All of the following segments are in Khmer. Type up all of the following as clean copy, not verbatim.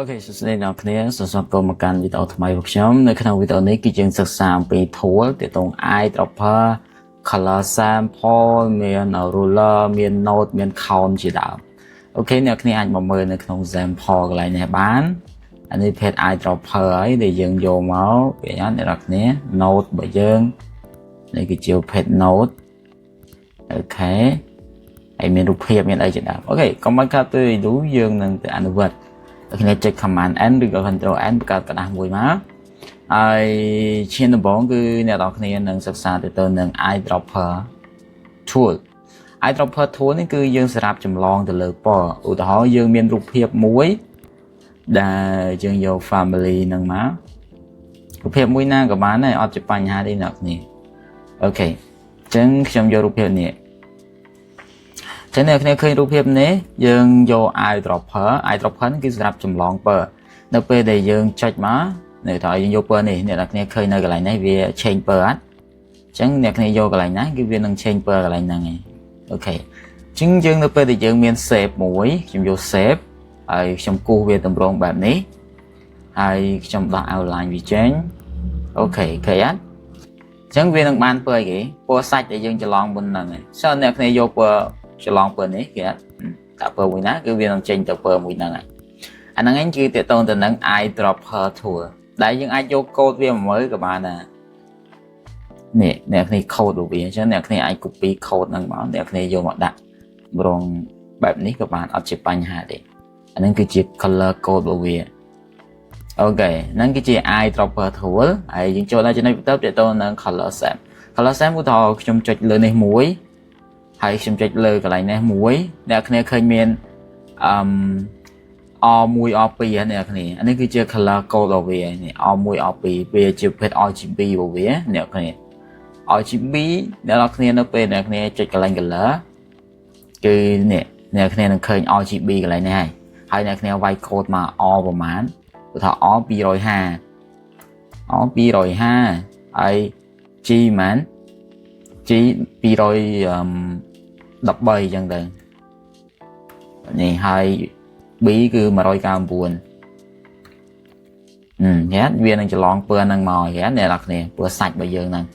OK សួស្តីអ្នកគ្នាសូមស្វាគមន៍មកកាន់វីដេអូថ្មីរបស់ខ្ញុំនៅក្នុងវីដេអូនេះគឺយើងសិក្សាអំពី tool ទាក់ទង eyedropper color sample មាន ruler មាន note មាន count ជាដើម OK អ្នកគ្នាអាចមកមើលនៅក្នុង sample កន្លែងនេះបានអានេះ page eyedropper ហើយដែលយើងយកមកវាអ្នកនរគ្នា note របស់យើងនេះគឺជា page note OK ហើយមានរូបភាពមានអីជាដើម OK កុំឲ្យខាតទៅយូរយើងនឹងទៅអនុវត្តគ្នាចុច command N ឬក៏ control N បង្កើតក្រដាសមួយមកហើយឈានដំបូងគឺអ្នកនរគ្នានឹងសិក្សាទៅនឹង eyedropper tool។ Eyedropper tool នេះគឺយើងសម្រាប់ចម្លងទៅលើពណ៌ឧទាហរណ៍យើងមានរូបភាពមួយដែលយើងយក family នឹងមករូបភាពមួយណាក៏បានដែរអត់ជាបញ្ហាទេអ្នកគ្នា OK អញ្ចឹងខ្ញុំយករូបភាពនេះចឹងអ្នកគ្នាឃើញរូបភាពនេះយើងយក eyedropper។ Eyedropper គឺសម្រាប់ចម្លងពណ៌នៅពេលដែលយើងចុចមកនៅថាយើងយកពណ៌នេះអ្នកនរគ្នាឃើញនៅកន្លែងនេះវា change ពណ៌អត់អញ្ចឹងអ្នកគ្នាយកកន្លែងណាគឺវានឹង change ពណ៌កន្លែងហ្នឹងឯង OK អញ្ចឹងយើងនៅពេលដែលយើងមាន shape មួយខ្ញុំយក shape ហើយខ្ញុំគូសវាតម្រងបែបនេះហើយខ្ញុំដោះ outline វាចេញ OK ឃើញអត់អញ្ចឹងវានឹងបានពណ៌អីគេពណ៌សាច់ដែលយើងច្រឡងមុនហ្នឹងឯងចុះអ្នកគ្នាយកពណ៌ច្រឡងពណ៌នេះគេដាក់ពណ៌មួយណាគឺវានឹងចេញទៅពណ៌មួយហ្នឹងហើយអាហ្នឹងឯងគឺតកតងទៅនឹង eyedropper tool ដែលយើងអាចយកកូដវាមកមើលក៏បានដែរនេះអ្នកគ្នា code របស់វាអញ្ចឹងអ្នកគ្នាអាច copy code ហ្នឹងមកអ្នកគ្នាយកមកដាក់ម្រងបែបនេះក៏បានអត់ជាបញ្ហាទេអាហ្នឹងគឺជា color code របស់វា OK ហ្នឹងគឺជា eyedropper tool ហើយយើងចូលដល់ចំណុចបន្ទាប់ទាក់ទងនឹង color sample។ Color sample ឧទាហរណ៍ខ្ញុំចុចលើនេះមួយហើយខ្ញុំចុចលើកន្លែងនេះមួយអ្នកគ្នាឃើញមានអឺ R1 R2 ហ្នឹងអ្នកគ្នាអានេះគឺជា color code របស់វានេះ R1 R2 វាជាប្រភេទ RGB របស់វាអ្នកគ្នា RGB អ្នកនរគ្នានៅពេលអ្នកគ្នាចុចកន្លែង color គឺនេះអ្នកគ្នានឹងឃើញ RGB កន្លែងនេះហើយហើយអ្នកគ្នាវាយ code មក R ប្រហែលឧទាហរណ៍ R 250 R 250ហើយ G ប៉ុន្មាន G 213អញ្ចឹងទៅនេះហើយ B គឺ199អឺញ៉ាវានឹងច្រឡងពណ៌ហ្នឹងមកហ៎អ្នកនរគ្នាពណ៌សាច់របស់យើងហ្នឹង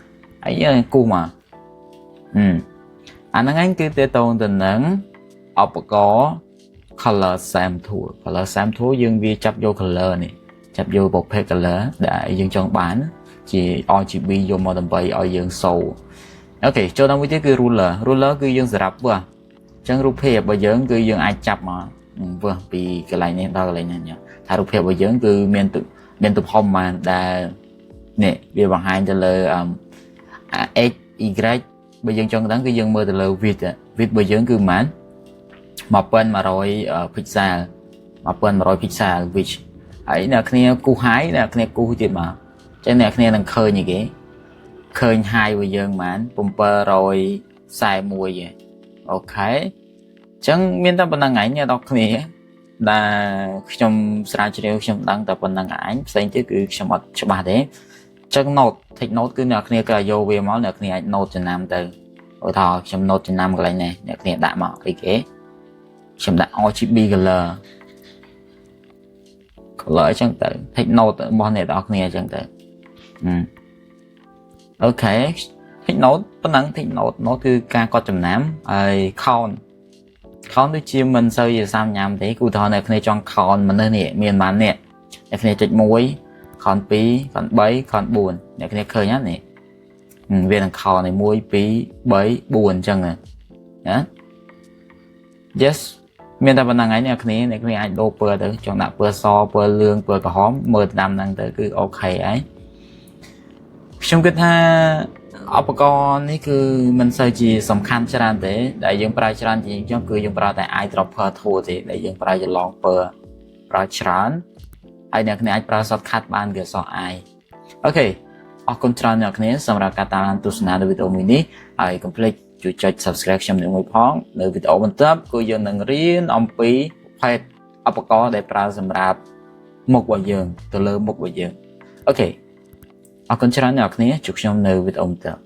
ហើយយើងគូសមកអឺអាហ្នឹងឯងគឺទាក់ទងទៅនឹងឧបករណ៍ color sample tool។ Color sample tool យើងវាចាប់យក color នេះចាប់យកប្រភេទ color ដែលយើងចង់បានជា RGB យកមកដើម្បីឲ្យយើងសូ OK ចូលដល់មួយទៀតគឺ ruler។ Ruler គឺយើងសម្រាប់វាស់អញ្ចឹងរូបភាពរបស់យើងគឺយើងអាចចាប់មកវាស់ពីកន្លែងនេះដល់កន្លែងនេះថារូបភាពរបស់យើងគឺមានមានទំហំប៉ុន្មានដែលនេះវាបង្ហាញទៅលើអឺ x y បើយើងចង់ដឹងគឺយើងមើលទៅលើ width។ Width របស់យើងគឺប៉ុន្មាន1100 pixel 1100 pixel width ហើយអ្នកគ្នាគូស height អ្នកគ្នាគូសទៀតមកចឹងអ្នកគ្នានឹងឃើញអីគេឃើញ height របស់យើងប៉ុន្មាន741ឯង OK ចឹងមានតែប៉ុណ្្នឹងឯងអ្នកនរគ្នាដែលខ្ញុំស្រាវជ្រាវខ្ញុំដឹងតែប៉ុណ្្នឹងឯងផ្សេងទៀតគឺខ្ញុំអត់ច្បាស់ទេចឹង note take note គឺអ្នកគ្នាក៏យកវាមកអ្នកគ្នាអាច note ចំណាំទៅឧទាហរណ៍ខ្ញុំ note ចំណាំកន្លែងនេះអ្នកគ្នាដាក់មកអីគេខ្ញុំដាក់ RGB color color អញ្ចឹងទៅ take note របស់អ្នកទាំងអស់គ្នាអញ្ចឹងទៅ OK take note ប៉ុណ្ណឹង take note note គឺការកត់ចំណាំហើយ count count ដូចជាមិនសូវជាសាមញ៉ាំទេគឺឧទាហរណ៍អ្នកគ្នាចង់ count មនុស្សនេះមានប៉ុន្មានអ្នកអ្នកគ្នាចុច1 count 2 count 3 count 4អ្នកគ្នាឃើញហ្នឹងនេះវានឹង count នេះ1 2 3 4អញ្ចឹងណា Yes មានតែប៉ុណ្្នឹងឯងអ្នកគ្នាអ្នកគ្នាអាចដូរពណ៌ទៅចង់ដាក់ពណ៌សពណ៌លឿងពណ៌ក្រហមមើលតាមហ្នឹងទៅគឺ OK ហើយខ្ញុំគិតថាឧបករណ៍នេះគឺមិនសូវជាសំខាន់ច្រើនទេដែលយើងប្រើច្រើនជាងខ្ញុំគឺយើងប្រើតែ eyedropper tool ទេដែលយើងប្រើច្រឡងពណ៌ប្រើច្រើនហើយអ្នកគ្នាអាចប្រើ shortcut បានគឺអក្សរ i OK អរគុណច្រើនអ្នកគ្នាសម្រាប់ការតាមដានទស្សនានៅវីដេអូមួយនេះហើយកុំភ្លេចជួយចុច subscribe ខ្ញុំមួយផងនៅវីដេអូបន្ទាប់គឺយើងនឹងរៀនអំពីប្រភេទឧបករណ៍ដែលប្រើសម្រាប់មុខរបស់យើងទៅលើមុខរបស់យើង OK អរគុណច្រើនអ្នកគ្នាជួបខ្ញុំនៅវីដេអូបន្ទាប់។